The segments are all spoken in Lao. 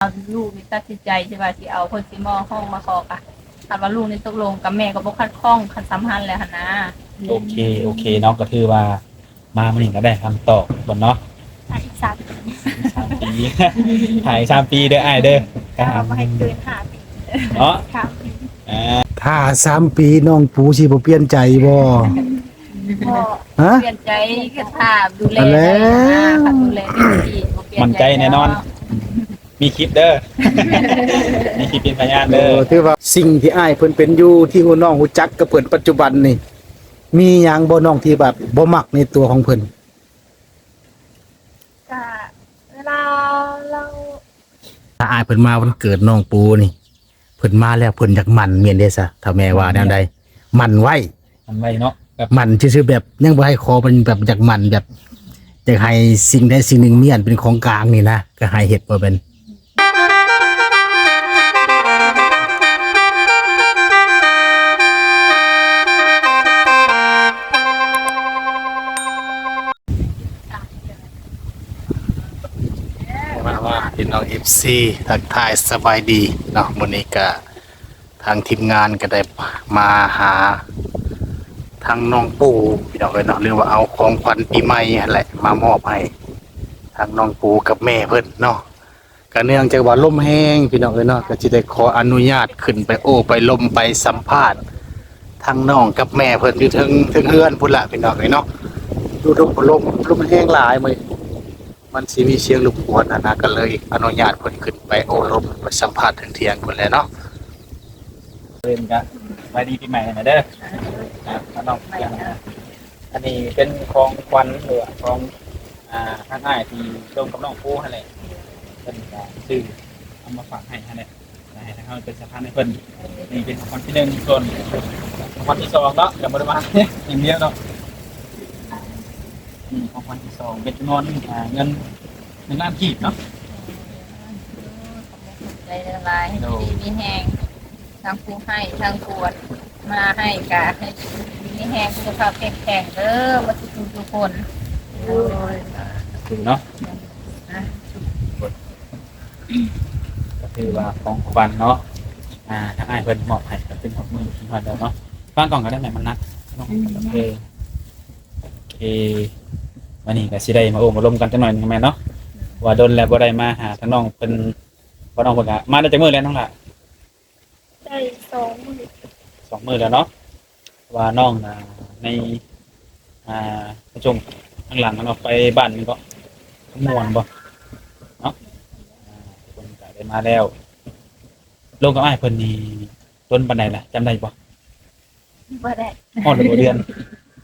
ລູກນີ້ຕັດສິນໃຈທີ່ວ່າຊິເອົາ ເພິ່ນຊິມາຮ້ອງມາຂໍກະ ຄັນວ່າລູກນີ້ຕົກລົງ ກະແມ່ກໍບໍ່ຂັດຂ້ອງ ຄັນສ່ຳຫັ້ນແຫຼະຫັ້ນນາ. ໂອເຄ ໂອເຄເນາະ ກໍຖືວ່າມາມື້ນີ້ກໍໄດ້ຄຳຕອບກ່ອນເນາະ. ຖ້າອີກສາມປີ ອີກສາມປີ ຖ້າອີກສາມປີເດີອ້າຍເດີ ຖ້າບໍ່ໃຫ້ເກີນຫ້າປີເນາະ ສາມປີ ອ່າ ຖ້າສາມປີນ້ອງປູຊິບໍ່ປ່ຽນໃຈບໍ່? ບໍ່ ຮະ? ປ່ຽນໃຈ ຄັນຖ້າດູແລ ຫັ້ນແຫຼະ ໄດ້ນະ ຄັນດູແລດີ ບໍ່ປ່ຽນໃຈ ໝັ້ນໃຈແນ່ນອນ. ມີຄລິບເດີ ມີຄລິບເປັນພະຍານເດີ. ໂອ້ ຖືວ່າສິ່ງທີ່ອ້າຍເພິ່ນເປັນຢູ່ ທີ່ຮູ້ ນ້ອງຮູ້ຈັກກັບເພິ່ນປັດຈຸບັນນີ້ ມີຫຍັງບໍ່ນ້ອງທີ່ແບບບໍ່ມັກໃນຕົວຂອງເພິ່ນ? ກະເວລາລາວ ຖ້າອ້າຍເພິ່ນມາວັນເກີດນ້ອງປູນີ້ ເພິ່ນມາແລ້ວເພິ່ນຢາກໝັ້ນແມ່ນເດ້ຊະ ຖ້າແມ່ວ່າແນວໃດ ໝັ້ນໄວ້ ໝັ້ນໄວ້ເນາະ ແບບໝັ້ນຊື່ໆ ແບບຍັງບໍ່ໃຫ້ຂໍ ເພິ່ນແບບຢາກໝັ້ນ ແບບຢາກໃຫ້ສິ່ງໃດສິ່ງໜຶ່ງມີອັນເປັນຂອງກາງນີ້ນະ ກໍໃຫ້ເຮັດບໍ່ແມ່ນ. ມາ ມາ ພີ່ນ້ອງເອັຟຊີ ທັກທາຍສະບາຍດີເນາະ. ມື້ນີ້ກະທາງທີມງານກະໄດ້ມາຫາທາງນ້ອງປູ ພີ່ນ້ອງເອີຍເນາະ ຫຼືວ່າເອົາຂອງຂວັນປີໃໝ່ຫັ້ນແຫຼະ ມາມອບໃຫ້ທາງນ້ອງປູກັບແມ່ເພິ່ນເນາະ. ກະເນື່ອງຈາກວ່າລົມແຮງ ພີ່ນ້ອງເອີຍເນາະ ກະຊິໄດ້ຂໍອະນຸຍາດຂຶ້ນໄປໂອ້ໄປລົມໄປສຳພາດທາງນ້ອງກັບແມ່ເພິ່ນຢູ່ເທິງ ເທິງເຮືອນພຸ້ນລະ ພີ່ນ້ອງເອີຍເນາະ. ຢູ່ດົງລົມ ລົມແຮງຫຼາຍມື້ນີ້ ມັນຊິມີສຽງລົບກວນຫັ້ນນະ ກະເລີຍອະນຸຍາດເພິ່ນຂຶ້ນໄປໂອ້ລົມໄປສຳພາດເທິງຖຽງພຸ້ນແຫຼະເນາະ. ເພິ່ນກະສະບາຍດີປີໃໝ່ຫັ້ນນະເດີ ອ່າ ນ້ອງ ອັນນີ້ເປັນຂອງຂວັນ ຫຼືວ່າຂອງ ອ່າ ທາງອ້າຍທີ່ລົມກັບນ້ອງປູຫັ້ນແຫຼະ ເພິ່ນກະຊື້ເອົາມາຝາກໃຫ້ຫັ້ນແຫຼະ ໃຫ້ທາງເຮົາເປັນສະພານໃຫ້ເພິ່ນ. ນີ້ເປັນຂອງຂວັນທີໜຶ່ງ ສ່ວນຂອງຂວັນທີສອງເນາະ ກະບໍ່ໄດ້ມາຢ່າງດຽວເນາະ. ນີ້ຂອງຂວັນທີສອງ ເປັນຈຳນວນ ອ່າ ເງິນ ໜຶ່ງລ້ານກີບເນາະ. ຂອບໃຈຫຼາຍໆ ໂດຍ ຢູ່ດີມີແຮງ ທັງຜູ້ໃຫ້ທັງຜູ້ມາໃຫ້ ກະໃຫ້ຢູ່ດີມີແຮງ ສຸຂະພາບເຂັ້ມແຂງເດີ ໝົດທຸກໆຄົນ. ໂດຍ ສາທຸເນາະ. ກະຖືວ່າຂອງຂວັນເນາະ ອ່າ ທາງອ້າຍເພິ່ນມອບໃຫ້ ກະເປັນຂອງມື້ທີ່ຮອດແລ້ວເນາະ. ວາງກ້ອງກະໄດ້ແມ່ ມັນໜັກເນາະ. ໂອເຄ ໂອເຄ ວັນນີ້ກະຊິໄດ້ມາໂອ້ມາລົມກັນຈັກໜ້ອຍໜຶ່ງແມ່ນເນາະ ວ່າດົນແລ້ວບໍ່ໄດ້ມາຫາທາງນ້ອງເພິ່ນ. ພໍ່ນ້ອງເພິ່ນກະມາໄດ້ຈັກມື້ແລ້ວນ້ອງຫຼ້າ? ໄດ້ສອງມື້ ສອງມື້ແລ້ວເນາະ. ວ່ານ້ອງນະ ໃນ ອ່າ ໃນຊ່ວງຫຼັງໆ ເນາະ ໄປບ້ານແມ່ນບໍ່? ມ່ວນບໍ່ເນາະ? ອ່າ ເພິ່ນກະໄດ້ມາແລ້ວ. ລົມກັບອ້າຍເພິ່ນນີ້ດົນປານໃດລະ ຈຳໄດ້ບໍ່? ບໍ່ໄດ້ ຮອດແລ້ວບໍ່ເດືອນ?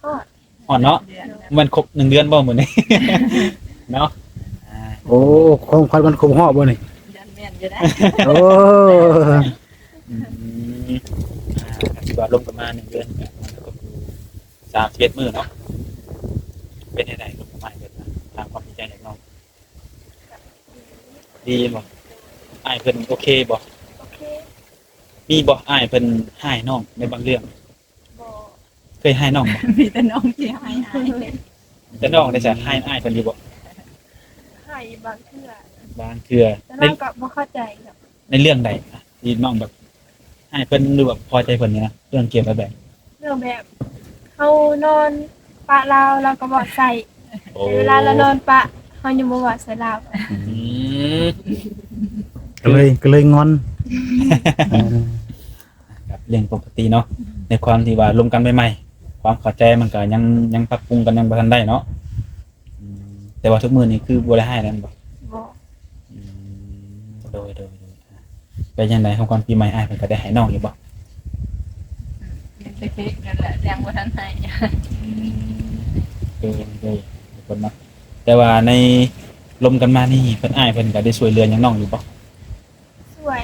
ຮອດ ຮອດເນາະ ເດືອນ ແມ່ນຄົບໜຶ່ງເດືອນບໍ່ມື້ນີ້ເນາະ? ອ່າ ໂອ້ ຂອງຂວັນວັນຄົບຮອບບໍ່ນີ້? ຢ້ານແມ່ນຢູ່ນະ. ໂອ້ ອືມ ອ່າ ກະຖືວ່າລົມກັນມາໜຶ່ງເດືອນ ກະຄົບຢູ່ສາມສິບເອັດມື້ເນາະ. ເປັນຈັ່ງໃດລົມກັບອ້າຍເພິ່ນ ຖາມຄວາມດີໃຈຈາກນ້ອງ. ດີບໍ່? ອ້າຍເພິ່ນໂອເຄບໍ່? ໂອເຄ. ມີບໍ່ ອ້າຍເພິ່ນຮ້າຍນ້ອງໃນບາງເລື່ອງ? ບໍ່. ເຄີຍຮ້າຍນ້ອງບໍ່? ມີແຕ່ນ້ອງທີ່ຮ້າຍອ້າຍ. ແຕ່ນ້ອງໄດ້ສະ ຮ້າຍອ້າຍເພິ່ນຢູ່ບໍ່? ຮ້າຍບາງເທື່ອ ບາງເທື່ອ. ແຕ່ນ້ອງກໍບໍ່ເຂົ້າໃຈດອກ. ໃນເລື່ອງໃດ ທີ່ນ້ອງແບບຮ້າຍເພິ່ນ ຫຼືວ່າພໍໃຈເພິ່ນນີ້ນະ ເລື່ອງກ່ຽວກັບແບບ ເລື່ອງແບບເຮົານອນປະລາວ ລາວກໍເວົ້າໃສ່. ໂອ້ ແຕ່ເວລາລາວນອນປະ ເຮົາຍັງບໍ່ເວົ້າໃສ່ລາວ. ອືມ ກໍເລີຍ ກໍເລີຍງອນ. ເອີ ກັບເລື່ອງປົກກະຕິເນາະ ໃນຄວາມທີ່ວ່າລົມກັນໃໝ່ໆ ຄວາມເຂົ້າໃຈມັນກໍຍັງ ຍັງປັບປຸງກັນຍັງບໍ່ທັນໄດ້ເນາະ. ອືມ ແຕ່ວ່າທຸກມື້ນີ້ຄືບໍ່ໄດ້ຮ້າຍແລ້ວແມ່ນບໍ່? ບໍ່. ອືມ ໂດຍ ໂດຍ ໂດຍ. ເປັນຈັ່ງໃດ ຂອງຂວັນປີໃໝ່ອ້າຍເພິ່ນກໍໄດ້ໃຫ້ນ້ອງຢູ່ບໍ່? ອືມ ຍັງແຕ່ເຄ້ກນັ້ນແຫຼະ ຍັງບໍ່ທັນໃຫ້. ອືມ ໂດຍ ໂດຍ ທຸກຄົນເນາະ. ແຕ່ວ່າໃນລົມກັນມານີ້ ເພິ່ນ ອ້າຍເພິ່ນກໍໄດ້ຊ່ວຍເຫຼືອຫຍັງນ້ອງຢູ່ບໍ່? ຊ່ວຍ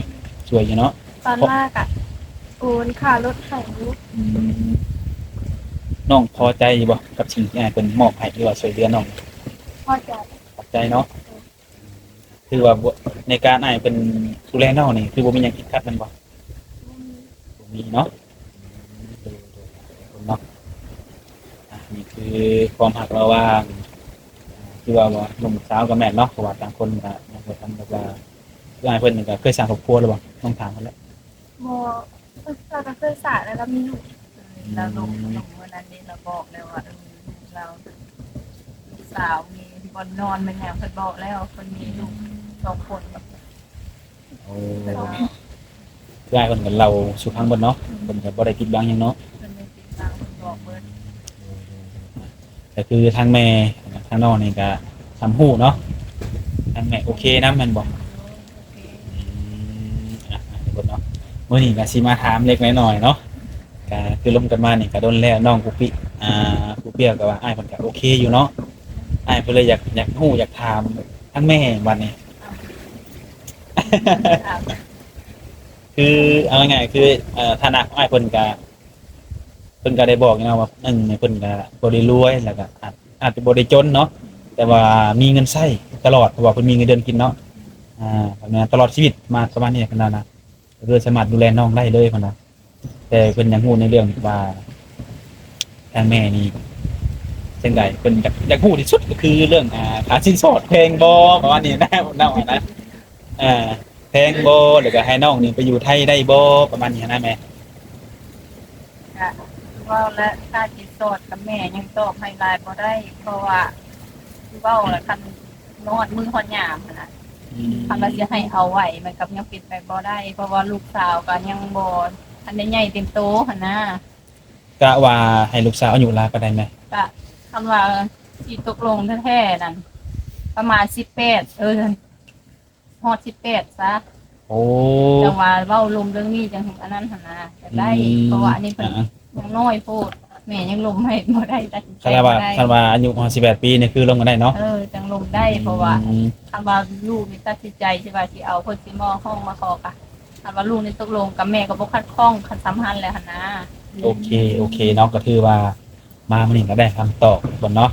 ຊ່ວຍຢູ່ເນາະ. ຕອນມາກະໂອນຄ່າລົດໃຫ້ຢູ່. ອືມ ນ້ອງພໍໃຈຢູ່ບໍ່ ກັບສິ່ງທີ່ອ້າຍເພິ່ນມອບໃຫ້ ຫຼືວ່າຊ່ວຍເຫຼືອນ້ອງ? ພໍໃຈ ຂອບໃຈເນາະ. ອືມ ຖືວ່າ ໃນການອ້າຍເພິ່ນດູແລນ້ອງນີ້ ຄືບໍ່ມີຫຍັງຕິດຂັດແມ່ນບໍ່? ອືມ ບໍ່ມີເນາະ. ອືມ ໂດຍ ໂດຍ ເນາະ. ອ່າ ນີ້ຄືຄວາມຮັກລະຫວ່າງ ຄືວ່າ ວ່າໜຸ່ມສາວກໍແມ່ນເນາະ ເພາະວ່າຕ່າງຄົນກໍຍັງບໍ່ທັນແບບວ່າ ອ້າຍເພິ່ນນີ້ກໍເຄີຍສ້າງຄອບຄົວແລ້ວບໍ່? ຕ້ອງຖາມເພິ່ນແຫຼະ. ບໍ່ ເພິ່ນກໍເຄີຍສ້າງແລ້ວ ລາວມີລູກ. ລາວລົງ ອືມ ລົງມື້ນັ້ນເດ້ ລາວບອກແລ້ວວ່າ ເອີ ລູກລາວ ສາວ ມີບ່ອນນອນ ແມ່ນຫຍັງ ເພິ່ນບອກແລ້ວ ເພິ່ນມີລູກສອງຄົນ. ໂອ້ ຄືອ້າຍເພິ່ນກໍເລົ່າສູ່ຟັງເບິດເນາະ ເພິ່ນກໍບໍ່ໄດ້ປິດບັງຫຍັງເນາະ. ເພິ່ນບໍ່ປິດບັງ ເພິ່ນບອກເບິດ. ກໍຄືທາງແມ່ ທາງນ້ອງນີ້ກໍຊ່ຳຮູ້ເນາະ ທາງແມ່ໂອເຄນຳແມ່ນບໍ່? ໂດຍ ໂອເຄ. ອືມ ອ່ະ ທຸກຄົນເນາະ ມື້ນີ້ກໍຊິມາຖາມເລັກນ້ອຍເນາະ ກໍຄືລົມກັນມານີ້ກໍດົນແລ້ວ ນ້ອງປູເປຍ ອ່າ ປູເປຍກໍວ່າອ້າຍເພິ່ນກໍໂອເຄຢູ່ເນາະ ອ້າຍເພິ່ນເລີຍຢາກ ຢາກຮູ້ ຢາກຖາມທາງແມ່ບັດນີ້. ຄືເອົາງ່າຍໆ ຄື ເອີ ຖານະຂອງອ້າຍເພິ່ນກະ ເພິ່ນກະໄດ້ບອກຢູ່ເນາະວ່າ ໜຶ່ງ ເພິ່ນກະບໍ່ໄດ້ລວຍ ແລ້ວກະອາດ ອາດຈະບໍ່ໄດ້ຈົນເນາະ ແຕ່ວ່າມີເງິນໃຊ້ຕະຫຼອດ ເພາະວ່າເພິ່ນມີເງິນເດືອນກິນເນາະ ອ່າ ປະມານຕະຫຼອດຊີວິດມາປະມານນີ້ ເພິ່ນວ່ານະ ກໍຄືສາມາດດູແລນ້ອງໄດ້ເລີຍ ເພິ່ນວ່າ. ແຕ່ເພິ່ນຢາກຮູ້ໃນເລື່ອງທີ່ວ່າ ທາງແມ່ນີ້ຈັ່ງໃດ ເພິ່ນຢາກ ຢາກຮູ້ທີ່ສຸດກໍຄືເລື່ອງ ອ່າ ຄ່າສິນສອດແພງບໍ່ ປະມານນີ້ນະ ນ້ອງວ່ານະ ເອີ ແພງບໍ່ ແລ້ວກໍໃຫ້ນ້ອງນີ້ໄປຢູ່ໄທໄດ້ບໍ່ ປະມານນີ້ນະແມ່. ກະເວົ້າແລ້ວ ຄ່າສິນສອດກັບແມ່ຍັງຕອບໃຫ້ຫຼາຍບໍ່ໄດ້ ເພາະວ່າເວົ້າແລ້ວ ຄັນ ມາຮອດມື້ຮອດຍາມຫັ້ນນະ ອືມ ຄັນວ່າຊິໃຫ້ເອົາໄວ້ ມັນກໍຍັງເປັນໄປບໍ່ໄດ້ ເພາະວ່າລູກສາວກໍຍັງບໍ່ທັນໄດ້ໃຫຍ່ເຕັມໂຕຫັ້ນນະ. ກະວ່າໃຫ້ລູກສາວອາຍຸຫຼາຍປານໃດແມ່? ກະຄັນວ່າຊິຕົກລົງແທ້ໆນັ້ນ ປະມານສິບແປດ ເອີ ຮອດສິບແປດຊະ. ໂອ້ ຈັ່ງວ່າເວົ້າລົມເລື່ອງນີ້ ຈັ່ງອັນນັ້ນຫັ້ນນະ ກໍໄດ້ ອືມ ເພາະວ່າອັນນີ້ເພິ່ນ ອ່າ ຍັງນ້ອຍໂພດ ແມ່ຍັງລົມໃຫ້ບໍ່ໄດ້ ຕັດສິນໃຈ ຄັນວ່າ ບໍ່ໄດ້ ຄັນວ່າອາຍຸຮອດສິບແປດປີນີ້ ຄືລົມກັນໄດ້ເນາະ? ເອີ ຈັ່ງລົມໄດ້ ອືມ ເພາະວ່າຄັນວ່າລູກນີ້ຕັດສິນໃຈຊິວ່າຊິເອົາ ເພິ່ນຊິມາຮ້ອງມາຂໍກະ ຄັນວ່າລູກນີ້ຕົກລົງ ກະແມ່ກໍບໍ່ຂັດຂ້ອງ ຄັນສ່ຳຫັ້ນແຫຼະຫັ້ນນະ. ໂອເຄ ໂອເຄເນາະ ກໍຖືວ່າ ມາມື້ນີ້ກໍໄດ້ຄຳຕອບເພິ່ນເນາະ.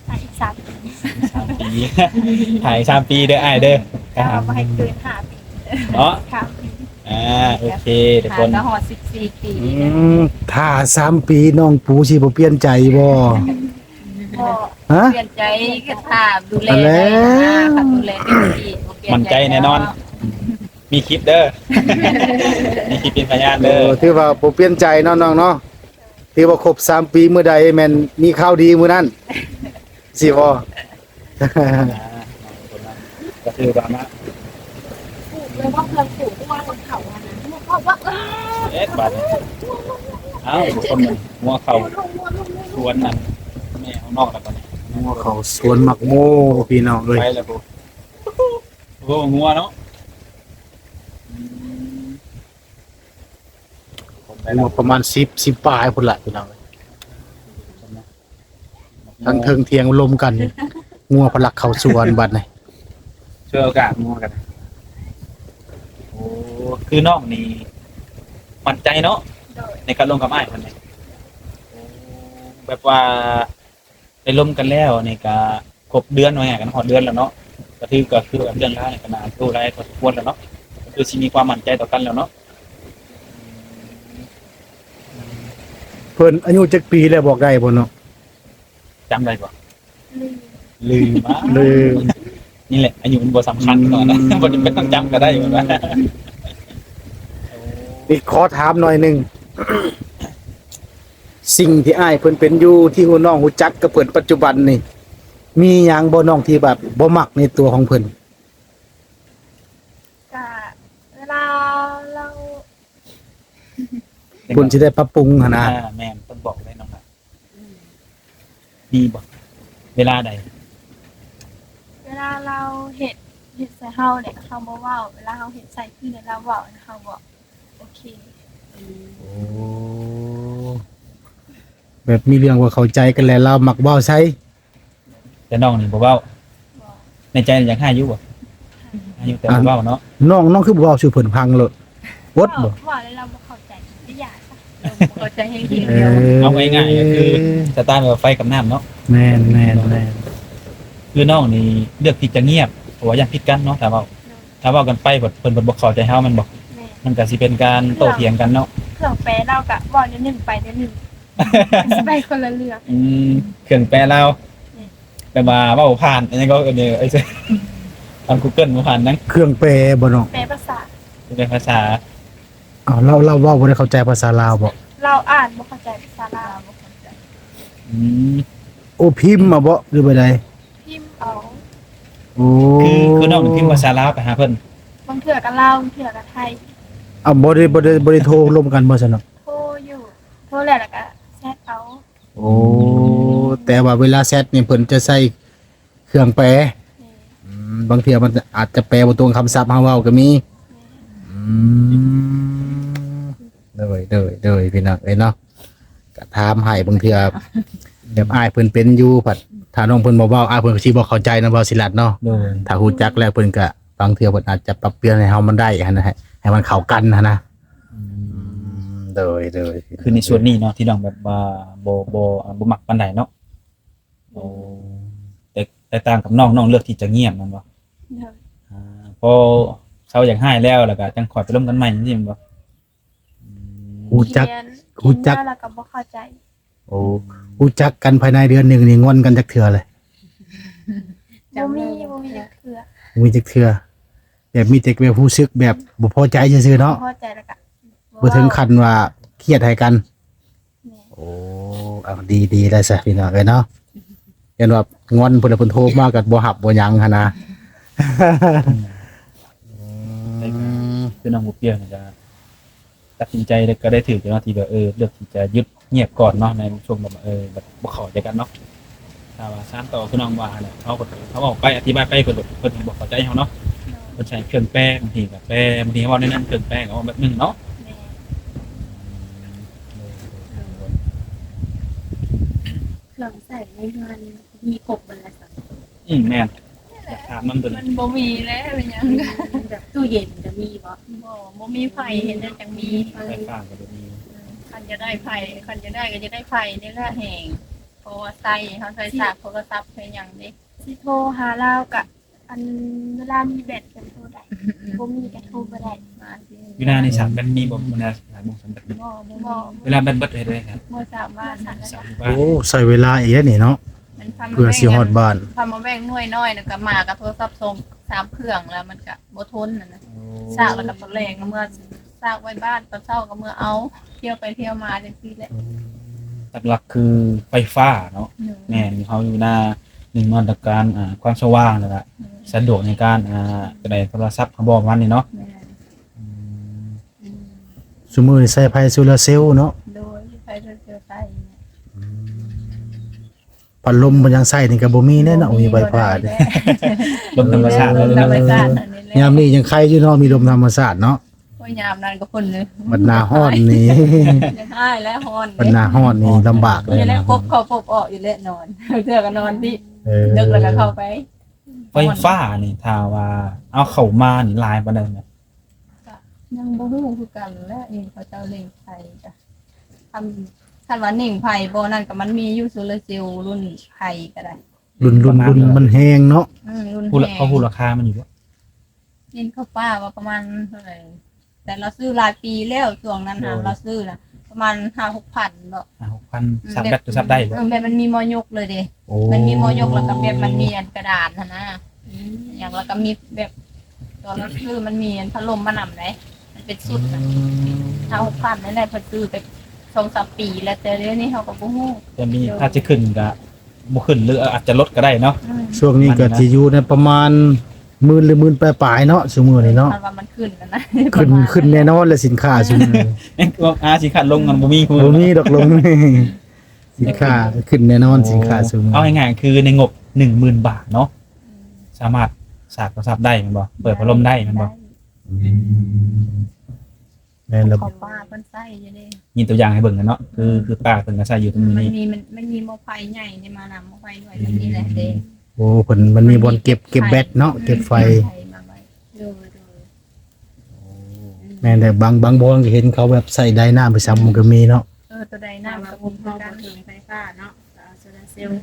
ຖ້າອີກສາມປີ ອີກສາມປີ ຖ້າອີກສາມປີເດີອ້າຍເດີ ກໍບໍ່ໃຫ້ເກີນຫ້າປີເນາະ. ຫ້າປີ ອ່າ ໂອເຄທຸກຄົນ ຖ້າກໍຮອດສິບສີ່ປີ. ອືມ ຖ້າສາມປີນ້ອງປູຊິບໍ່ປ່ຽນໃຈບໍ່? ບໍ່ ຮະ? ປ່ຽນໃຈກໍຖ້າດູແລໄດ້ນະ ຖ້າດູແລເຕັມທີ່ ໝັ້ນໃຈແນ່ນອນ. ມີຄລິບເດີ ມີຄລິບເປັນພະຍານເດີ. ໂອ້ ຖືວ່າບໍ່ປ່ຽນໃຈເນາະນ້ອງເນາະ. ຖືວ່າຄົບສາມປີ ມື້ໃດແມ່ນມີຂ່າວດີມື້ນັ້ນ ຊິບໍ່? ອ່າ ກໍຖືວ່າມາ ແລ້ວວ່າເພື່ອນປູກງົວຂອງເຂົາຫັ້ນນະ ເຂົາວ່າ ເອີ ເຮັດບາດນີ້ ເອົ້າ ຄົນໜຶ່ງງົວເຂົ້າສວນນັ້ນ ແມ່ເຮົານອກແລ້ວ ຕອນນີ້ງົວເຂົ້າສວນໝາກໂມ ພີ່ນ້ອງເອີຍ ໄປແລ້ວ. ໂອ້ ງົວເນາະ ອືມ ງົວປະມານສິບ ສິບປາຍພຸ້ນລະ ພີ່ນ້ອງເອີຍ. ທັງເທິງຖຽງລົມກັນ ງົວພະລັກເຂົ້າສວນບັດນີ້ ສວຍໂອກາດງົວກັນ. ໂອ້ ຄືນ້ອງນີ້ໝັ້ນໃຈເນາະ ໂດຍ ໃນການລົມກັບອ້າຍເພິ່ນນີ້. ໂອ້ ແບບວ່າໄດ້ລົມກັນແລ້ວນີ້ກະຄົບເດືອນ ວ່າງ່າຍກັນຮອດເດືອນແລ້ວເນາະ ກະຖື ກະຄືແບບເລື່ອງລາວນີ້ກະໜ້າຮູ້ຫຼາຍພໍສົມຄວນແລ້ວເນາະ ກະຄືຊິມີຄວາມໝັ້ນໃຈຕໍ່ກັນແລ້ວເນາະ. ເພິ່ນອາຍຸຈັກປີແລ້ວ ບອກໄດ້ບໍ່ເນາະ? ຈຳໄດ້ບໍ່? ລືມ ລືມ ລືມ. ນີ້ແຫຼະ ອາຍຸມັນບໍ່ສຳຄັນເນາະ ອືມ ບໍ່ຈຳເປັນຕ້ອງຈຳກໍໄດ້. ອີກຂໍຖາມໜ້ອຍໜຶ່ງ ສິ່ງທີ່ອ້າຍເພິ່ນເປັນຢູ່ ທີ່ຮູ້ ນ້ອງຮູ້ຈັກກັບເພິ່ນປັດຈຸບັນນີ້ ມີຫຍັງບໍ່ນ້ອງທີ່ແບບບໍ່ມັກໃນຕົວຂອງເພິ່ນ? ກະເວລາລາວ ເພິ່ນຊິໄດ້ປັບປຸງຫັ້ນນະ. ອ່າ ແມ່ນ ເພິ່ນບອກໄດ້ນ້ອງ. ອືມ ມີບໍ່? ເວລາໃດ? ເວລາລາວເຮັດ ເຮັດໃສ່ເຮົາແຫຼະ ເຮົາບໍ່ເວົ້າ ເວລາເຮົາເຮັດໃສ່ຄືນ ລາວເວົ້າ ເຮົາບໍ່ໂອເຄ. ອືມ ໂອ້ ແບບມີເລື່ອງບໍ່ເຂົ້າໃຈກັນແຫຼະ ລາວມັກເວົ້າໃສ່. ແຕ່ນ້ອງນີ້ບໍ່ເວົ້າ. ບໍ່. ໃນໃຈນີ້ຢາກຮ້າຍຢູ່ບໍ່? ຮ້າຍຢູ່ ແຕ່ບໍ່ເວົ້າເນາະ. ນ້ອງ ນ້ອງຄືບໍ່ເວົ້າສູ່ເພິ່ນຟັງໂລດ? ອົດບໍ່? ເວົ້າ ເວົ້າແລ້ວລາວບໍ່ເຂົ້າໃຈ ກໍຢ່າຊະ. ເອີ ບໍ່ເຂົ້າໃຈແຮງດີ. ເອີ ເອົາງ່າຍໆ ກໍຄືສະຕາຍແບບໄຟກັບນ້ຳເນາະ. ແມ່ນ ແມ່ນ ແມ່ນ. ຄືນ້ອງນີ້ເລືອກທີ່ຈະງຽບ ເພາະວ່າຢ້ານຜິດກັນເນາະ ຖ້າເວົ້າ. ໂດຍ. ຖ້າເວົ້າກັນໄປ ເພິ່ນ ເພິ່ນບໍ່ເຂົ້າໃຈເຮົາແມ່ນບໍ່? ແມ່ນ. ມັນກໍຊິເປັນການໂຕ້ຖຽງກັນເນາະ. ເຄື່ອງ ເຄື່ອງແປລາວກໍເວົ້າແນວໜຶ່ງໄປແນວໜຶ່ງ ຊິໄປຄົນລະເລື່ອງ. ອືມ ເຄື່ອງແປລາວ. ແມ່ນ. ແບບວ່າເວົ້າຜ່ານ ອັນນີ້ກໍ ເອີ ເອີ ເອີ ເອີ. ຕອນ Google ບໍ່ຜ່ານນະ ເຄື່ອງແປບໍ່ນ້ອງ? ແປພາສາ. ແປພາສາ. ອ້າວ ລາວ ລາວເວົ້າບໍ່ໄດ້ເຂົ້າໃຈພາສາລາວບໍ່? ລາວອ່ານບໍ່ເຂົ້າໃຈພາສາລາວ. ອືມ. ໂອ້ ພິມເອົາບໍ່ ຫຼືວ່າໃດ? ພິມເອົາ. ໂອ້ ຄື ຄືນ້ອງພິມພາສາລາວໄປຫາເພິ່ນ? ບາງເທື່ອກໍລາວ ບາງເທື່ອກໍໄທ. ອ້າວ ບໍ່ໄດ້ ບໍ່ໄດ້ ບໍ່ໄດ້ໂທລົມກັນບໍ່ຊັ້ນເນາະ? ໂທຢູ່ ໂທແລ້ວ ແລ້ວກໍແຊັດເອົາ. ໂອ້ ແຕ່ວ່າເວລາແຊັດນີ້ເພິ່ນຈະໃຊ້ເຄື່ອງແປ. ແມ່ນ. ອືມ ບາງເທື່ອມັນອາດຈະແປບໍ່ຕົງຄຳສັບເຮົາເວົ້າກໍມີ. ແມ່ນ. ອືມ ໂດຍ ໂດຍ ໂດຍ ພີ່ນ້ອງເອີຍເນາະ ກໍຖາມໃຫ້ບາງເທື່ອ ແບບອ້າຍເພິ່ນເປັນຢູ່ ພັດຖ້ານ້ອງເພິ່ນບໍ່ເວົ້າ ອ້າຍເພິ່ນກໍຊິບໍ່ເຂົ້າໃຈນຳ ເວົ້າຊິລັດເນາະ. ໂດຍ. ຖ້າຮູ້ຈັກແລ້ວເພິ່ນກໍ ບາງເທື່ອເພິ່ນອາດຈະປັບປ່ຽນໃຫ້ເຮົາມັນໄດ້ຫັ້ນນະ ໃຫ້ ໃຫ້ມັນເຂົ້າກັນຫັ້ນນະ. ອືມ ອືມ ໂດຍ ໂດຍ ຄືໃນສ່ວນນີ້ເນາະ ທີ່ນ້ອງແບບວ່າບໍ່ ບໍ່ ບໍ່ມັກປານໃດເນາະ. ໂອ້ ແຕກ ແຕກຕ່າງກັບນ້ອງ ນ້ອງເລືອກທີ່ຈະງຽບແມ່ນບໍ່? ໂດຍ. ອ່າ ພໍເຊົາຢາກຮ້າຍແລ້ວ ແລ້ວກໍຈັ່ງຄ່ອຍໄປລົມກັນໃໝ່ ຈັ່ງຊີ້ແມ່ນບໍ່? ອືມ ຮູ້ຈັກ ຮູ້ຈັກ ແລ້ວກໍບໍ່ເຂົ້າໃຈ. ໂອ້ ຮູ້ຈັກກັນພາຍໃນເດືອນໜຶ່ງນີ້ງອນກັນຈັກເທື່ອເລີຍ? ບໍ່ມີ ບໍ່ມີຈັກເທື່ອ ບໍ່ມີຈັກເທື່ອ. ແບບມີແຕ່ແບບຮູ້ສຶກແບບບໍ່ພໍໃຈຊື່ໆເນາະ. ບໍ່ພໍໃຈ ແລ້ວກໍບໍ່ເວົ້າ ບໍ່ເຖິງຂັ້ນວ່າຄຽດໃຫ້ກັນ. ແມ່ນ. ໂອ້ ເອົາ ດີ ດີແລ້ວຊະ ພີ່ນ້ອງເອີຍເນາະ. ຢ້ານວ່າງອນ ເພິ່ນ ເພິ່ນໂທມາກໍບໍ່ຮັບບໍ່ຫຍັງຫັ້ນນະ. ອືມ ແຕ່ກໍ ອືມ ຄືນ້ອງບໍ່ປ່ຽວນີ້ກໍຕັດສິນໃຈ ແລ້ວກໍໄດ້ຖືກເນາະ ທີ່ແບບ ເອີ ເລືອກທີ່ຈະຢຸດງຽບກ່ອນເນາະ ໃນຊ່ວງແບບ ເອີ ແບບບໍ່ເຂົ້າໃຈກັນເນາະ. ຖ້າວ່າສານຕໍ່ຄືນ້ອງວ່າຫັ້ນແຫຼະ ເຮົາກໍ ເຮົາເວົ້າໄປ ອະທິບາຍໄປ ເພິ່ນ ເພິ່ນບໍ່ເຂົ້າໃຈເຮົາເນາະ. ໂດຍ. ເພິ່ນໃຊ້ເຄື່ອງແປ ບາງທີກໍແປ ບາງທີເວົ້າແນວນັ້ນ ເຄື່ອງແປກໍເວົ້າແບບໜຶ່ງເນາະ. ແມ່ນ. ໂດຍ ໂດຍ ໂດຍ. ເຄື່ອງໃຊ້ໃນເຮືອນມີຄົບເບິດແລ້ວຊະ. ອືມ ແມ່ນ. ຢາກຖາມນຳຕົວນີ້ ມັນບໍ່ມີແລ້ວ ເປັນຫຍັງ? ແບບຕູ້ເຢັນກໍມີບໍ່? ບໍ່ ບໍ່ມີໄຟ ເຮັດໄດ້ຈັ່ງມີ. ໄຟຟ້າກໍບໍ່ມີ. ອືມ ຄັນຈະໄດ້ໄຟ ຄັນຈະໄດ້ກໍຈະໄດ້ໄຟນີ້ແຫຼະແຮງ ເພາະວ່າໃຊ້ ເຮົາໃຊ້ສາກໂທລະສັບໃຊ້ຫຍັງເດ້. ຊິໂທຫາລາວກະ ອັນ ເວລາມີແບັດເພິ່ນໂທໄດ້ ອືມ ບໍ່ມີກະໂທບໍ່ໄດ້. ຢູ່ນານີ້ສາກແບັດມີບໍ່? ຢູ່ນາສາກແບັດມີ? ບໍ່ ບໍ່ມີ. ເວລາແບັດເບິດເຮັດໃດ? ບໍ່ສາມາດ. ໂອ້ ໃຊ້ເວລາອີກແລ້ວນີ້ເນາະ ເພື່ອຊິຮອດບ້ານ. ຄັນມາແວ່ງໜ່ວຍນ້ອຍ ແລ້ວກະມາກະໂທລະສັບສອງສາມເຄື່ອງ ແລ້ວມັນກະບໍ່ທົນຫັ້ນນະ. ໂອ້ ສາກແລ້ວກະຕອນແລງກະເມືອ ສາກໄວ້ບ້ານ ຕອນເຊົ້າກໍເມືອເອົາ ທ່ຽວໄປທ່ຽວມາຈັ່ງຊີ້ແຫຼະ. ອືມ ຫຼັກໆຄືໄຟຟ້າເນາະ. ໂດຍ. ແມ່ນ ເຮົາຢູ່ນາ ໜຶ່ງມາດຕະການ ອ່າ ຄວາມສະຫວ່າງ ແລ້ວກະ ໂດຍ ສະດວກໃນການ ອ່າ ຈະໄດ້ໂທລະສັບ ເຮົາບອກປະມານນີ້ເນາະ. ແມ່ນ. ອືມ ອືມ ຊຸມື້ນີ້ໃຊ້ໄຟໂຊລາເຊວເນາະ. ໂດຍ ໃຊ້ໂຊລາເຊວໃຊ້. ອືມ ພັດລົມເພິ່ນຍັງໃຊ້ນີ້ກໍບໍ່ມີແດ່ເນາະ ບໍ່ມີ ມີໄຟຟ້າ ບໍ່ໄດ້ແລ້ວ. ລົມທຳມະຊາດ. ເອີ ລົມທຳມະຊາດ ເອີ ອັນນີ້ແຫຼະ. ຍາມນີ້ຍັງໄຄຢູ່ເນາະ ມີລົມທຳມະຊາດເນາະ. ໂອ້ຍ ຍາມນັ້ນກໍພຸ້ນເລີຍ ບັດໜ້າຮ້ອນນີ້ ຍັງຮ້າຍແລ້ວ ຮ້ອນ ບັດໜ້າຮ້ອນນີ້ລຳບາກເລີຍ. ນີ້ແຫຼະ ຄົບເຂົ້າພົບອອກຢູ່ແຫຼະ ນອນ ເທື່ອກໍນອນພີ້. ເອີ ເດິກແລ້ວກໍເຂົ້າໄປ. ໄຟຟ້ານີ້ ຖ້າວ່າເອົາເຂົ້າມານີ້ຫຼາຍປານໃດນະ? ກະຍັງບໍ່ຮູ້ຄືກັນແຫຼະ ເຫັນເຂົາເຈົ້າເລັ່ງໄຟກະ ຄັນ ຄັນວ່າເລັ່ງໄຟບໍ່ນັ້ນກະ ມັນມີຢູ່ໂຊລາເຊວລຸ້ນໃຜກະໄດ້ ລຸ້ນ ລຸ້ນ ລຸ້ນມັນແຮງເນາະ. ອືມ ລຸ້ນແຮງ. ເຂົາຮູ້ລາຄາມັນຢູ່ບໍ່? ເຫັນເຂົາປ້າວ່າປະມານເທົ່າໃດ ແຕ່ລາວຊື້ຫຼາຍປີແລ້ວ ຊ່ວງນັ້ນນະ. ໂດຍ. ລາວຊື້ນະປະມານຫ້າຫົກພັນເນາະ. ຫ້າຫົກພັນ. ອືມ ສັບແບັດ ແບບ ສັບໄດ້ບໍ່? ເອີ ແບບມັນມີໝໍ້ຍົກເລີຍເດ້. ໂອ້ ມັນມີໝໍ້ຍົກ ແລ້ວກໍແບບມັນມີອັນກະດານຫັ້ນນະ. ອືມ ຫຍັງ ແລ້ວກໍມີແບບ ຕອນລາວຊື້ມັນມີອັນພັດລົມມານຳເດ້ ມັນເປັນຊຸດນະ. ອືມ ຫ້າຫົກພັນນັ້ນແຫຼະ ເພິ່ນຊື້ແຕ່ສອງສາມປີແລ້ວ ແຕ່ດຽວນີ້ເຮົາກໍບໍ່ຮູ້ ແຕ່ມີ ໂດຍ ອາດຈະຂຶ້ນກໍບໍ່ຂຶ້ນ ຫຼືອາດຈະລົດກໍໄດ້ເນາະ. ອືມ ຊ່ວງນີ້ກໍຊິຢູ່ໃນປະມານໝື່ນ ຫຼື ໝື່ນປາຍໆເນາະ ຊຸມື້ນີ້ເນາະ. ຄັນວ່າມັນຂຶ້ນນະ ຂຶ້ນ ຂຶ້ນແນ່ນອນແຫຼະ ສິນຄ້າຊຸມື້ນີ້. ເອີ ສິນຄ້າລົງມັນບໍ່ມີ ບໍ່ມີດອກລົງ. ສິນຄ້າຂຶ້ນແນ່ນອນ ເອີ ສິນຄ້າສູງ. ເອົາງ່າຍໆ ຄືໃນງົບໜຶ່ງໝື່ນບາດເນາະ ອືມ ສາມາດສາກໂທລະສັບໄດ້ແມ່ນບໍ່? ເປີດພັດລົມໄດ້ແມ່ນບໍ່? ໄດ້ ອືມ ແມ່ນແລ້ວ ຂອງປ້າເພິ່ນໃຊ້ຢູ່ເດ້ ມີຕົວຢ່າງໃຫ້ເບິ່ງແລ້ວເນາະ. ອືມ ຄື ຄືປ້າເພິ່ນກໍໃຊ້ຢູ່ ອືມ ຕົງນີ້ ມັນມີ ມັນ ມັນມີໝໍ້ໄຟໃຫຍ່ນີ້ມານຳ ໝໍ້ໄຟໜ່ວຍ ອືມ ແບບນີ້ແຫຼະເດ້. ໂອ້ ເພິ່ນ ມັນມີບ່ອນເກັບ ເກັບແບັດເນາະ ອືມ ເກັບໄຟ ເກັບໄຟມາໄວ້. ໂດຍ ໂດຍ. ໂອ້ ອືມ ແມ່ນແຫຼະ ບາງ ບາງບ່ອນກໍເຫັນເຂົາແບບໃຊ້ໄດນ້ຳໄປຊ້ຳ ອືມ ມັນກໍມີເນາະ. ເອີ ໂຕໄດນ້ຳກໍມີຄືກັນ ຖ້າວ່າບໍ່ເຖິງໄຟຟ້າເນາະ ກໍເອົາໂຊລາເຊວ. ອືມ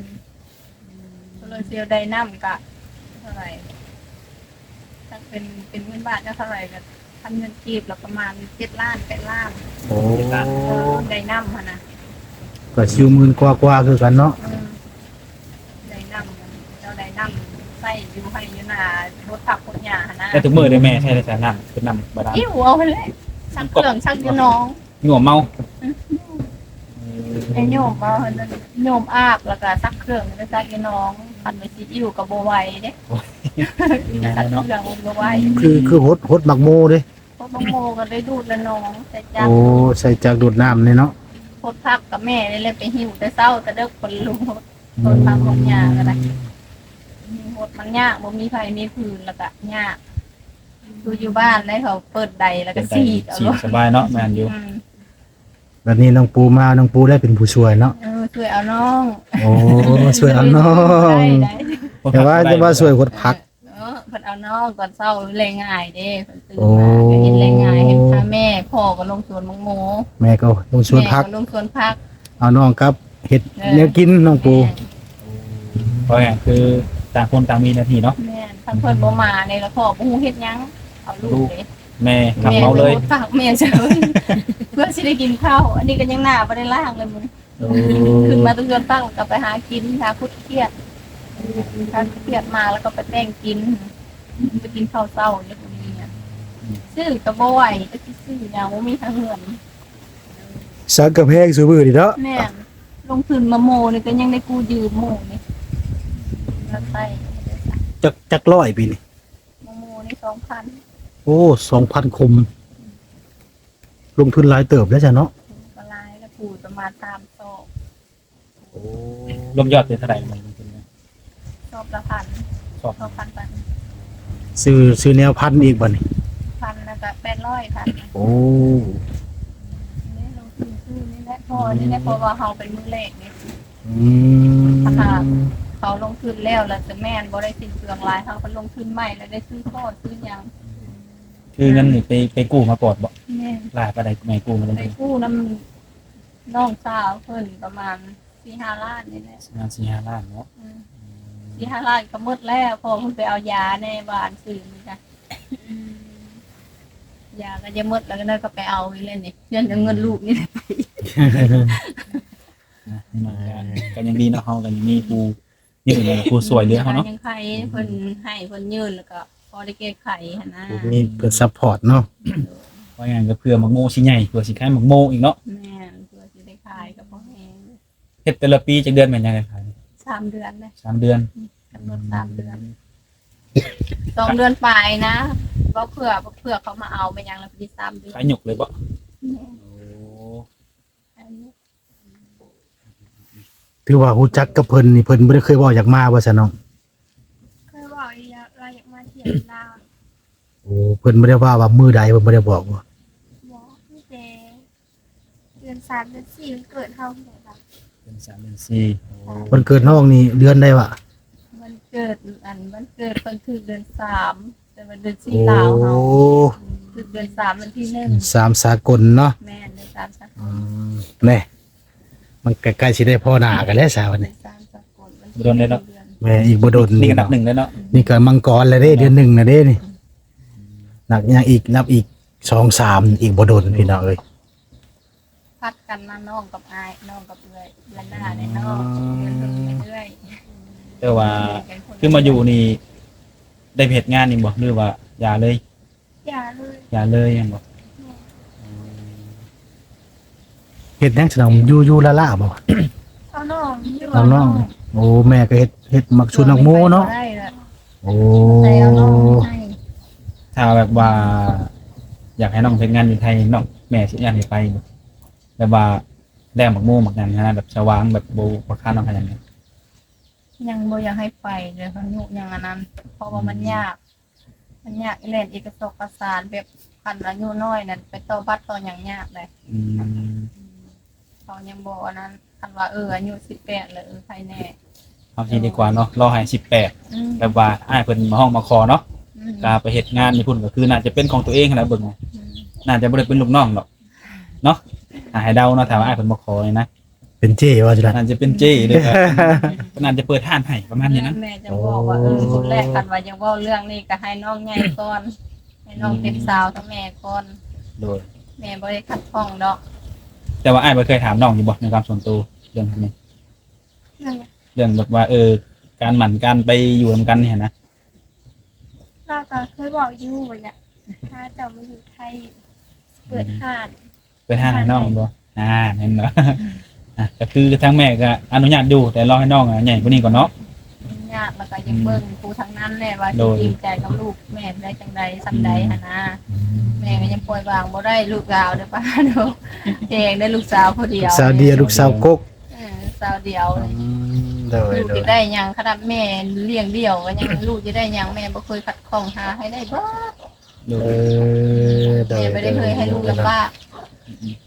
ອືມ ໂຊລາເຊວໄດນ້ຳກໍເທົ່າໃດ ຖ້າເປັນ ເປັນເງິນບາດກໍເທົ່າໃດ ກໍຄັນເງິນກີບລະປະມານເຈັດລ້ານ ແປດລ້ານ. ໂອ້ ເຈັດລ້ານ ເອີ ໄດນ້ຳຫັ້ນນະ ກໍສີ່ໝື່ນກວ່າໆຄືກັນເນາະ. ອືມ ໄດນ້ຳ ເຈົ້າໄດນ້ຳໃຊ້ຢູ່ ໄປຢູ່ນາ ຫົດຜັກຫົດຫຍ້າຫັ້ນນະ. ແລ້ວທຸກມື້ນີ້ແມ່ໃຊ້ແຕ່ນ້ຳ ເປັນນ້ຳບາດານ? ຫິ້ວເອົາຫັ້ນແຫຼະ ຊັກເຄື່ອງ ຊັກຢູ່ໜອງ. ໂຍມເອົາ. ອືມ ໄປໂຍມເອົາຫັ້ນນະ ໂຍມອາບ ແລ້ວກໍຊັກເຄື່ອງ ໄປຊັກຢູ່ໜອງ. ຄັນວ່າຊິຫິ້ວກໍບໍ່ໄຫວເດ້ ໂອ້ຍ ຊັກເຄື່ອງມັນບໍ່ໄຫວ. ຄື ຄືຫົດ ຫົດໝາກໂມເດ້? ຫົດໝາກໂມກໍໄດ້ດູດລະໜອງ ໃສ່ຈັກ. ໂອ້ ໃສ່ຈັກດູດນ້ຳນີ້ເນາະ. ຫົດຜັກກໍແມ່ນີ້ແຫຼະ ໄປຫິ້ວແຕ່ເຊົ້າແຕ່ເດິກ ຄົນລຸງຫົດ ອືມ ຫົດຜັກຫົດຫຍ້າກໍໄດ້. ຫົດມັນຍາກ ບໍ່ມີໃຜມີພື້ນ ແລ້ວກໍຍາກ. ຄືຢູ່ບ້ານໄດ້ ເຂົາເປີດໄດ ແລ້ວກໍສີດເອົາໂລດ ສະບາຍເນາະ. ແມ່ນຢູ່. ອືມ ບັດນີ້ນ້ອງປູມາ ນ້ອງປູໄດ້ເປັນຜູ້ຊ່ວຍເນາະ. ເອີ ຊ່ວຍເອົານ້ອງ. ໂອ້ ຊ່ວຍເອົານ້ອງ. ໄດ້ ໄດ້ ແຕ່ວ່າ ແຕ່ວ່າຊ່ວຍຫົດຜັກ. ເອີ ເພິ່ນເອົານ້ອງຕອນເຊົ້າແລ່ງ່າຍເດ້ ເພິ່ນຕື່ນມາ ໂອ້ ກໍເຮັດແລ່ງ່າຍ ເຮັດພາແມ່. ພໍ່ກໍລົງສວນໝາກໂມ ແມ່ກໍລົງສວນຜັກ ແມ່ກໍລົງສວນຜັກ. ເອົານ້ອງກັບເຮັດ ເອີ ແນວກິນ ນ້ອງປູ. ແມ່ນ. ເພາະຫຍັງ ຄືຕ່າງຄົນຕ່າງມີໜ້າທີ່ເນາະ. ແມ່ນ. ຄັນເພິ່ນບໍ່ມານີ້ລະ ພໍ່ບໍ່ຮູ້ເຮັດຫຍັງ ເອົາລູກເດ້. ແມ່ຮັບເອົາເລີຍ ແມ່ໄປຫົດຜັກ ແມ່ເຊີຍ ເພື່ອຊິໄດ້ກິນເຂົ້າ. ອັນນີ້ກໍຍັງໜ້າບໍ່ໄດ້ລ້າງເລີຍມື້ນີ້. ໂອ້ ຂຶ້ນມາແຕ່ສວນຜັກ ແລ້ວກໍໄປຫາກິນ ຫາຂຸດຂຽດ ຫາຂຸດຂຽດມາ ແລ້ວກໍໄປແຕ່ງກິນ ໄປກິນເຂົ້າເຊົ້າຢູ່ນີ້. ອືມ ຊື້ກໍບໍ່ໄຫວ ຈັກຊິຊື້ຫຍັງ ບໍ່ມີທາງເຮືອນ. ສັງກະແພງຊຸມື້ນີ້ເນາະ. ແມ່ນ. ລົງທຶນໝາກໂມນີ້ກໍຍັງໄດ້ກູ້ຢືມໝູ່ນີ້ ມາໃຊ້. ຈັກ ຈັກຮ້ອຍປີນີ້? ໝາກໂມນີ້ສອງພັນ. ໂອ້ ສອງພັນຄົມ. ລົງທຶນຫຼາຍເຕີບແລ້ວຊະເນາະ. ກໍຫຼາຍແລ້ວ ປູກປະມານສາມຊອກ. ໂອ້ ລວມຍອດເປັນເທົ່າໃດມັນ? ຊອບລະພັນ. ຊອບ ຊອບພັນປາຍ. ຊື້ ຊື້ແນວພັນອີກບັດນີ້? ພັນແລ້ວກໍແປດຮ້ອຍພັນ. ໂອ້ ນີ້ລົງທຶນຊື້ນີ້ແຫຼະ ພໍນີ້ແຫຼະ ເພາະວ່າເຮົາເປັນມື້ແລກເດ້. ອືມ ຖ້າເຂົາລົງທຶນແລ້ວ ແລ້ວຈະແມ່ນບໍ່ໄດ້ສິ້ນເປືອງຫຼາຍ ເຮົາກໍລົງທຶນໃໝ່ ແລ້ວໄດ້ຊື້ທໍ່ຊື້ຫຍັງ. ຄືເງິນນີ້ໄປ ໄປກູ້ມາກ່ອນບໍ່? ແມ່ນ. ຫຼາຍປານໃດແມ່ກູ້ມາລົງທຶນ? ໄປກູ້ນຳນ້ອງສາວເພິ່ນປະມານສີ່ຫ້າລ້ານນີ້ແຫຼະ. ປະມານສີ່ຫ້າລ້ານເນາະ. ອືມ ສີ່ຫ້າລ້ານກໍໝົດແລ້ວ ເພາະເພິ່ນໄປເອົາຢາແດ່ ວ່າອັນຊື້ນີ້ກະ ອືມ ຢາກໍຈະໝົດ ແລ້ວກໍໄດ້ກໍໄປເອົາອີກແລ້ວນີ້ ຍ້ອນເງິນລູກນີ້ແຫຼະໄປ. ນະ ເອີ ກໍຍັງດີເນາະ ເຮົາກໍຍັງມີຜູ້ ນີ້ແຫຼະ ຜູ້ຊ່ວຍເຫຼືອເຮົາເນາະ. ຍັງໃຄ ອືມ ເພິ່ນໃຫ້ເພິ່ນຍື່ນ ແລ້ວກໍພໍໄດ້ແກ້ໄຂຫັ້ນນະ ມີເພິ່ນຊັບພອດເນາະ. ໂດຍ ວ່າຫຍັງກໍເພື່ອໝາກໂມຊິໃຫຍ່ ເພື່ອຊິຂາຍໝາກໂມອີກເນາະ. ແມ່ນ ເພື່ອຊິໄດ້ຂາຍກໍພໍແຮງ. ເຮັດແຕ່ລະປີຈັກເດືອນແມ່ນຫຍັງຂາຍ? ສາມເດືອນເດ້. ສາມເດືອນ. ອືມ ກຳນົດສາມເດືອນ. ສອງເດືອນປາຍນະ ເວົ້າເພື່ອ ເພື່ອເຂົາມາເອົາແມ່ນຫຍັງລະ ປີສາມເດືອນ. ຂາຍຍົກເລີຍບໍ່? ແມ່ນ. ໂອ້ ອັນນີ້ ຖືວ່າຮູ້ຈັກກັບເພິ່ນນີ້ ເພິ່ນບໍ່ໄດ້ເຄີຍເວົ້າຢາກມາບໍ່ຊະນ້ອງ? ເຄີຍເວົ້າຢູ່ ລາວຢາກມາທ່ຽວລາວ. ໂອ້ ເພິ່ນບໍ່ໄດ້ວ່າ ວ່າມື້ໃດ ເພິ່ນບໍ່ໄດ້ບອກບໍ່? ບໍ່ ມີແຕ່ເດືອນສາມເດືອນສີ່ວັນເກີດເຮົາ. ເດືອນສາມເດືອນສີ່. ໂອ້ ວັນເກີດນ້ອງນີ້ເດືອນໃດວະ? ວັນເກີດ ອັນ ວັນເກີດເພິ່ນຖືກເດືອນສາມ ແຕ່ວ່າເດືອນສີ່ລາວເຮົາ. ໂອ້ ຖືກເດືອນສາມວັນທີໜຶ່ງ ສາມສາກົນເນາະ. ແມ່ນ ເດືອນສາມສາກົນ. ອືມ ແນ່ ມັນໃກ້ໆຊິໄດ້ພໍ້ໜ້າກັນແລ້ວຊະວັນນີ້. ເດືອນສາມສາກົນ ມັນ ບໍ່ດົນເດ້ເນາະ. ແມ່ນ ອີກບໍ່ດົນນີ້ກໍນັບໜຶ່ງແລ້ວເນາະ. ນີ້ກໍມັງກອນແລ້ວເດ້ ເດືອນໜຶ່ງແລ້ວເດ້ນີ້. ອືມ ນັບຫຍັງອີກ ນັບອີກສອງສາມ ອີກບໍ່ດົນ ພີ່ນ້ອງເອີຍ. ຜັດກັນນະ ນ້ອງກັບອ້າຍ ນ້ອງກັບເອື້ອຍ ເດືອນໜ້າແນ່ເນາະ. ອືມ ເດືອນເບິ່ງເລື້ອຍ. ແຕ່ວ່າ ຄືມາຢູ່ນີ້ ໄດ້ເຮັດງານນີ້ບໍ່ ຫຼືວ່າຢ່າເລີຍ? ຢ່າເລີຍ. ຢ່າເລີຍແມ່ນບໍ່? ແມ່ນ. ອືມ ເຮັດຫຍັງຊັ້ນ ຢູ່ ຢູ່ລ້າໆບໍ່? ເອົານ້ອງ ຢູ່ ເອົານ້ອງ. ເອົານ້ອງ. ໂອ້ ແມ່ກໍເຮັດ ເຮັດໝາກ ສວນໝາກໂມເນາະ. ໄດ້ລະ. ໂອ້ ໄປເອົານ້ອງໃຫ້. ຖ້າແບບວ່າ ຢາກໃຫ້ນ້ອງເຮັດງານຢູ່ໄທ ນ້ອງ ແມ່ຊິອະນຸຍາດໃຫ້ໄປບໍ່? ແບບວ່າແລ້ວໝາກໂມໝາກຫຍັງຫັ້ນນະ ແບບສະຫວ່າງ ແບບບໍ່ ບໍ່ຄານອອກຫຍັງ. ຍັງບໍ່ຢາກໃຫ້ໄປເລີຍ ອາຍຸຍັງອັນນັ້ນ ເພາະວ່າມັນ ອືມ ຍາກ ມັນຍາກ ແລ່ນເອກະສອກກະສານ ແບບຄັນອາຍຸນ້ອຍນັ້ນ ໄປຕໍ່ບັດຕໍ່ຫຍັງຍາກເດ້. ອືມ ເຂົາຍັງບໍ່ອັນນັ້ນ ຄັນວ່າ ເອີ ອາຍຸສິບແປດແລ້ວ ເອີ ໃຜແນ່ ເຮົາຊິດີກວ່າເນາະ ລໍໃຫ້ສິບແປດ. ອືມ ແບບວ່າອ້າຍເພິ່ນມາຮ້ອງມາຂໍເນາະ. ອືມ ກະໄປເຮັດງານຢູ່ພຸ້ນ ກໍຄືໜ້າຈະເປັນຂອງຕົວເອງຫັ້ນແຫຼະ ເບິ່ງ ອືມ ໜ້າຈະບໍ່ໄດ້ເປັນລູກນ້ອງດອກເນາະ. ຖ້າໃຫ້ເດົາເນາະ ຖ້າວ່າອ້າຍເພິ່ນມາຂໍນີ້ນະ ເປັນເຈ້ວ່າຊັ້ນລະ ໜ້າຈະເປັນເຈ້ເດ້ ເພິ່ນອາດຈະເປີດຮ້ານໃຫ້ປະມານນີ້ນະ. ແມ່ຈະບອກວ່າ ເອີ ຊຸດແລກ ຄັນວ່າຢາກເວົ້າເລື່ອງນີ້ກໍໃຫ້ນ້ອງໃຫຍ່ກ່ອນ ໃຫ້ນ້ອງເປັນສາວກັບແມ່ກ່ອນ. ໂດຍ ແມ່ບໍ່ໄດ້ຂັດຂ້ອງດອກ. ແຕ່ວ່າອ້າຍບໍ່ເຄີຍຖາມນ້ອງຢູ່ບໍ່ ໃນຄວາມສ່ວນຕົວ ເລື່ອງນີ້? ເລື່ອງຫຍັງ? ເລື່ອງແບບວ່າ ເອີ ການໝັ້ນ ການໄປຢູ່ນຳກັນນີ້ຫັ້ນນະ. ເຈົ້າກໍເຄີຍເວົ້າຢູ່ວ່າຢາກພາເຈົ້າມາຢູ່ໄທ ເປີດຮ້ານ ເປີດຮ້ານໃຫ້ນ້ອງແມ່ນບໍ່? ອ່າ ເຫັນບໍ່? ອ່ະ ກໍຄືທາງແມ່ກໍອະນຸຍາດຢູ່ ແຕ່ລໍໃຫ້ນ້ອງ ອ່າ ໃຫຍ່ກວ່ານີ້ກ່ອນເນາະ. ຍາກ ແລ້ວກໍຢາກເບິ່ງ ໂດຍ ຜູ້ທາງນັ້ນແຫຼະວ່າ ໂດຍ ຊິຈິງໃຈກັບລູກແມ່ໄດ້ຈັ່ງໃດ ສ່ຳໃດ ອືມ ຫັ້ນນະ. ອືມ ແມ່ກໍຍັງປ່ອຍວາງບໍ່ໄດ້ ລູກສາວເດ້ອປ້າໂດ ແຮງໄດ້ລູກສາວຜູ້ດຽວ ລູກສາວດຽວ ລູກສາວກົກ ເອີ ລູກສາວດຽວ. ອືມ ໂດຍ ລູກ ໂດຍ ຢາກໄດ້ຫຍັງ ຂະໜາດແມ່ລ້ຽງດ່ຽວກໍຍັງ ລູກຢາກໄດ້ຫຍັງ ແມ່ບໍ່ເຄີຍຂັດຂ້ອງ ຫາໃຫ້ໄດ້ເບິດ. ໂດຍ ເອີ ໂດຍ ແມ່ບໍ່ໄດ້ເຄີຍໃຫ້ລູກລຳບາກ.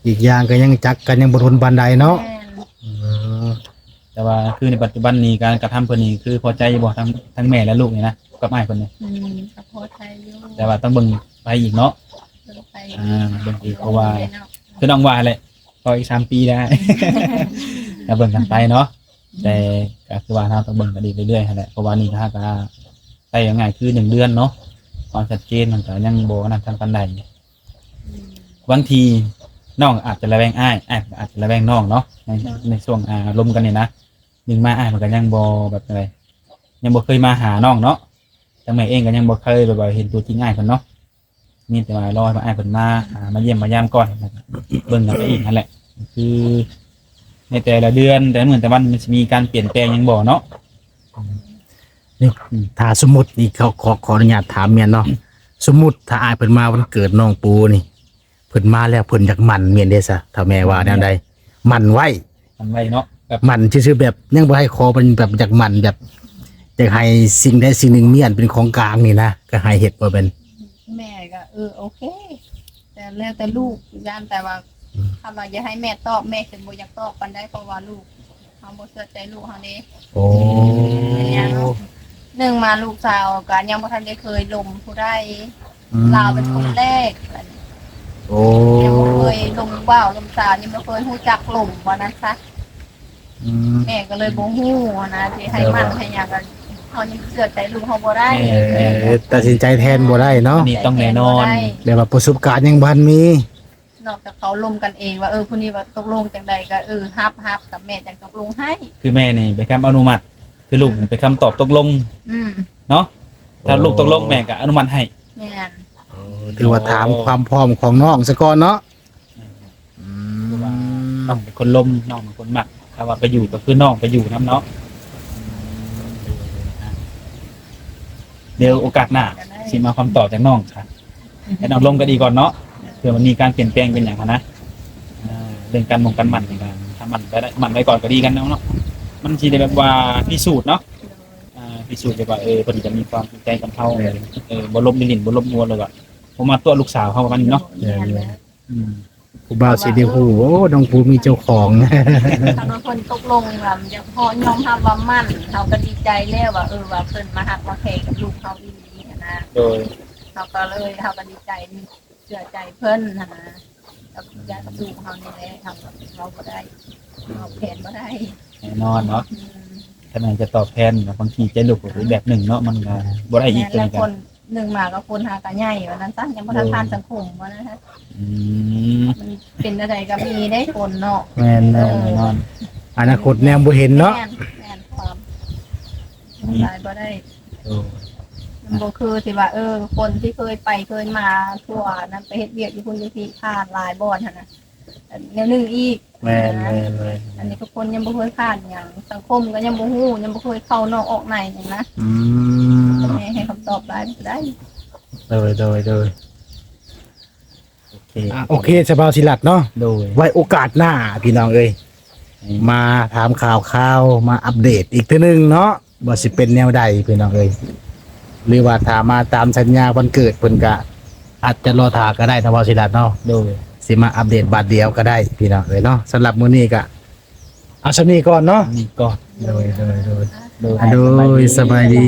ອີກຢ່າງກໍຍັງຈັກກັນ ຍັງບໍ່ທົນປານໃດເນາະ. ແມ່ນ ອືມ ແຕ່ວ່າຄືໃນປັດຈຸບັນນີ້ ການກະທຳເພິ່ນນີ້ ຄືພໍໃຈຢູ່ບໍ່ ທັງ ທັງແມ່ ແລະ ລູກນີ້ນະ ກັບອ້າຍເພິ່ນນີ້? ອືມ ກໍພໍໃຈຢູ່ ແຕ່ວ່າຕ້ອງເບິ່ງໄປອີກເນາະ. ເບິ່ງໄປ ອ່າ ເບິ່ງອີກ ເພາະວ່າ ເນາະ ຄືນ້ອງວ່າແຫຼະ ກໍອີກສາມປີໄດ້ ກໍເບິ່ງກັນໄປເນາະ. ແຕ່ກໍຄືວ່າເຮົາຕ້ອງເບິ່ງກັນອີກເລື້ອຍໆຫັ້ນແຫຼະ ເພາະວ່ານີ້ກໍຫາກະໄດ້ງ່າຍໆ ຄືໜຶ່ງເດືອນເນາະ ຄວາມຊັດເຈນມັນກໍຍັງບໍ່ນັ້ນກັນປານໃດ. ອືມ ບາງທີນ້ອງອາດຈະລະແວງອ້າຍ ອ້າຍອາດຈະລະແວງນ້ອງເນາະ ໃນ ເນາະ ໃນຊ່ວງ ອ່າ ລົມກັນນີ້ນະ. ໜຶ່ງມາອ້າຍເພິ່ນກໍຍັງບໍ່ແບບໃດ ຍັງບໍ່ເຄີຍມາຫານ້ອງເນາະ ທາງແມ່ເອງກໍຍັງບໍ່ເຄີຍແບບວ່າເຫັນຕົວຈິງອ້າຍເພິ່ນເນາະ. ມີແຕ່ວ່າລໍໃຫ້ອ້າຍເພິ່ນມາ ອ່າ ມາຢ້ຽມມາຢາມກ່ອນ ເບິ່ງກັນໄປອີກຫັ້ນແຫຼະ ຄືໃນແຕ່ລະເດືອນ ແຕ່ລະມື້ແຕ່ລະວັນ ມັນຊິມີການປ່ຽນແປງຫຍັງບໍ່ເນາະ. ນີ້ ອືມ ຖ້າສົມມຸດນີ້ ຂໍ ຂໍ ຂໍອະນຸຍາດຖາມແມ່ນເນາະ ສົມມຸດຖ້າອ້າຍເພິ່ນມາວັນເກີດນ້ອງປູນີ້ ເພິ່ນມາແລ້ວເພິ່ນຢາກໝັ້ນແມ່ນເດ້ຊະ ຖ້າແມ່ວ່າແນວໃດ ໝັ້ນໄວ້ ໝັ້ນໄວ້ເນາະ ແບບໝັ້ນຊື່ໆ ແບບຍັງບໍ່ໃຫ້ຂໍ ເພິ່ນແບບຢາກໝັ້ນ ແບບຢາກໃຫ້ສິ່ງໃດສິ່ງໜຶ່ງມີອັນເປັນຂອງກາງນີ້ນະ ກໍໃຫ້ເຮັດບໍ່ແມ່ນ? ແມ່ກໍ ເອີ ໂອເຄ ແຕ່ແລ້ວແຕ່ລູກ ຢ້ານແຕ່ວ່າ ອືມ ຄັນວ່າຢາກໃຫ້ແມ່ຕອບ ແມ່ຊິບໍ່ຢາກຕອບປານໃດ ເພາະວ່າລູກ ເຮົາບໍ່ເຊື່ອໃຈລູກເຮົາເດ້. ໂອ້ ເປັນຫຍັງເນາະ ໜຶ່ງມາລູກສາວກໍຍັງບໍ່ທັນໄດ້ເຄີຍລົມຜູ້ໃດ ອືມ ລາວເປັນຄົນແລກ. ໂອ້ ຍັງບໍ່ເຄີຍລົມບ່າວລົມສາວ ຍັງບໍ່ເຄີຍຮູ້ຈັກລົມ ວ່ານັ້ນຊະ. ອືມ ແມ່ກໍເລີຍບໍ່ຮູ້ນະ ຊິໃຫ້ໝັ້ນໃຫ້ຫຍັງ ກໍເຮົາຍັງເຊື່ອໃຈລູກເຮົາບໍ່ໄດ້. ແມ່ນ ເອີ ຕັດສິນໃຈແທນບໍ່ໄດ້ເນາະ ອັນນີ້ຕ້ອງແນ່ນອນ ແບບວ່າປະສົບການຍັງບໍ່ທັນມີ. ນອກຈາກເຂົາລົມກັນເອງວ່າ ເອີ ຜູ້ນີ້ວ່າຕົກລົງຈັ່ງໃດກໍ ເອີ ຮັບ ຮັບ ກັບແມ່ຈັ່ງຕົກລົງໃຫ້. ຄືແມ່ນີ້ເປັນຄຳອະນຸມັດ ຄືລູກ ອືມ ເປັນຄຳຕອບຕົກລົງ ອືມ ເນາະ. ຖ້າລູກຕົກລົງ ໂອ້ ແມ່ກໍອະນຸມັດໃຫ້. ແມ່ນ ໂອ້ ຖືວ່າຖາມຄວາມພ້ອມຂອງນ້ອງຊະກ່ອນເນາະ. ອືມ ຄືວ່ານ້ອງເປັນຄົນລົມ ນ້ອງເປັນຄົນມັກ ຖ້າວ່າໄປຢູ່ກໍຄືນ້ອງໄປຢູ່ນຳເນາະ. ອືມ ດຽວໂອກາດໜ້າ ກໍໄດ້ ຊິມາຄຳຕອບຈາກນ້ອງຊະ ໃຫ້ນ້ອງລົມກັນອີກກ່ອນເນາະ ເພື່ອມັນມີການປ່ຽນແປງເປັນຫຍັງຫັ້ນນະ. ອ່າ ເລື່ອງການມົງການໝັ້ນນີ້ກໍ ຖ້າໝັ້ນໄວ້ໄດ້ ໝັ້ນໄວ້ກ່ອນກໍດີກັນເນາະ ມັນຊິໄດ້ແບບວ່າພິສູດເນາະ ອ່າ ພິສູດໄດ້ວ່າ ເອີ ເພິ່ນຈະມີຄວາມຈິງໃຈກັບເຮົາ ແມ່ນ ເອີ ບໍ່ລົມຫຼິ້ນ ບໍ່ລົມຫົວ ແລ້ວກໍບໍ່ມາຕົວະລູກສາວເຮົາ ປະມານນີ້ເນາະ. ແມ່ນ ອືມ ຜູ້ບ່າວຊິໄດ້ຮູ້ ໂອ້ ນ້ອງປູມີເຈົ້າຂອງ. ຄັນວ່າເພິ່ນຕົກລົງແບບຢາກຍອມຮັບວ່າໝັ້ນ ເຮົາກໍດີໃຈແລ້ວວ່າ ເອີ ວ່າເພິ່ນມາຮັກມາແພງກັບລູກເຮົາອີ່ຫຼີຫັ້ນນະ. ໂດຍ ເຮົາກໍເລີຍ ເຮົາກໍດີໃຈ ເຊື່ອໃຈເພິ່ນຫັ້ນນະ. ກັບຢາກກັບລູກເຮົານີ້ແຫຼະ ເຮົາກໍເວົ້າບໍ່ໄດ້ ຕອບແທນບໍ່ໄດ້. ແນ່ນອນເນາະ ອືມ ຖ້າແມ່ນຈະຕອບແທນ ບາງທີໃຈລູກກໍອີກແບບໜຶ່ງເນາະ ມັນກໍບໍ່ໄດ້ອີກ. ແມ່ນແລ້ວ ເທື່ອນີ້ກໍ ຄົນ ໜຶ່ງມາກໍຄົນຫາກະໃຫຍ່ວ່ານັ້ນຊະ ຍັງບໍ່ທັນ ໂດຍ ຜ່ານສັງຄົມວ່ານັ້ນຊະ. ອືມ ມັນເປັນແນວໃດກໍມີເດ້ຄົນເນາະ. ແມ່ນ ເອີ ແນ່ນອນ ອະນາຄົດແນມບໍ່ເຫັນເນາະ. ແມ່ນ ແມ່ນຄວາມ ມີ ຫຼາຍບໍ່ໄດ້. ໂດຍ ມັນບໍ່ຄືທີ່ວ່າ ເອີ ຄົນທີ່ເຄີຍໄປເຄີຍມາທົ່ວນັ້ນ ໄປເຮັດວຽກຢູ່ພຸ້ນຢູ່ພີ້ ຜ່ານຫຼາຍບ່ອນຫັ້ນນະ ແນວໜຶ່ງອີກ. ແມ່ນ ແມ່ນ ແມ່ນ ອັນນີ້ທຸກຄົນຍັງບໍ່ເຄີຍຜ່ານຫຍັງ ສັງຄົມກໍຍັງບໍ່ຮູ້ ຍັງບໍ່ເຄີຍເຂົ້ານອກອອກໃນຫຍັງນະ. ອືມ ແມ່ໃຫ້ຄຳຕອບຫຼາຍບໍ່ໄດ້. ໂດຍ ໂດຍ ໂດຍ ໂອເຄ ອ່າ ໂອເຄ ສະບ່າວສີລັດເນາະ. ໂດຍ ໄວ້ໂອກາດໜ້າພີ່ນ້ອງເອີຍ ອືມ ມາຖາມຂ່າວຄາວ ມາອັບເດດອີກເທື່ອໜຶ່ງເນາະ ວ່າຊິເປັນແນວໃດພີ່ນ້ອງເອີຍ ຫຼືວ່າຖ້າມາຕາມສັນຍາວັນເກີດເພິ່ນກະອາດຈະລໍຖ້າກໍໄດ້ເນາະ ບ່າວສີລັດເນາະ. ໂດຍ ຊິມາອັບເດດບາດດຽວກໍໄດ້ພີ່ນ້ອງເອີຍເນາະ. ສຳລັບມື້ນີ້ກະເອົາສ່ຳນີ້ກ່ອນເນາະ ນີ້ກ່ອນ. ໂດຍ ໂດຍ ໂດຍ ໂດຍ ໂດຍ ສະບາຍດີ.